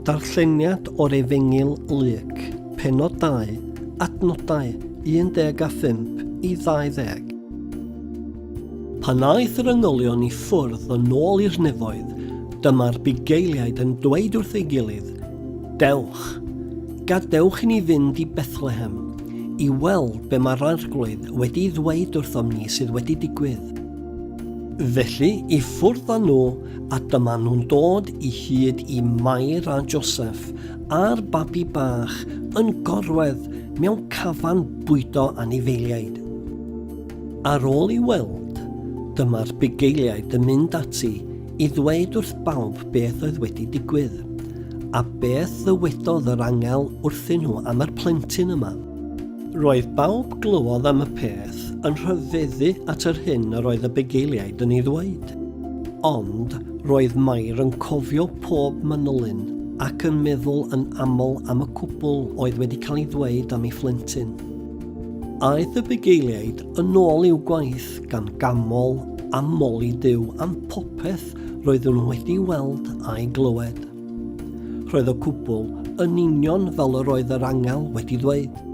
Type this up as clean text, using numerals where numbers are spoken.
Darlleniad o'r Efengyl Luc, pennod 2, adnodau 15 i 20. Pan aeth yr angylion i ffwrdd yn ôl i'r nefoedd, dyma'r bugeiliaid yn dweud wrth ei gilydd, Dewch, gadewch i ni fynd i Bethlehem, i weld be mae'r Arglwydd wedi'i ddweud wrthom ni sydd wedi digwydd. Felly, i ffwrdd â nhw, a dyma nhw'n dod i hyd i Mair a Joseff a'r babi bach yn gorwedd mewn cafan bwydo anifeiliaid. Ar ôl ei weld, dyma'r bugeiliaid yn mynd ati i ddweud wrth bawb beth oedd wedi digwydd, a beth ddywedodd yr angel wrthyn nhw am yr plentyn yma. Roedd bawb glywodd am y peth yn rhyfeddu at yr hyn yr oedd y bugeiliaid yn ei ddweud. Ond roedd Mair yn cofio pob manylyn ac yn meddwl yn aml am y cwbl oedd wedi cael ei ddweud am ei phlentyn. Aeth y bugeiliaid yn ôl i'w gwaith gan ganmol a moli Duw am popeth roeddwn nhw wedi weld a'i glywed. Roedd y cwbl yn union fel yr oedd yr angel wedi ddweud.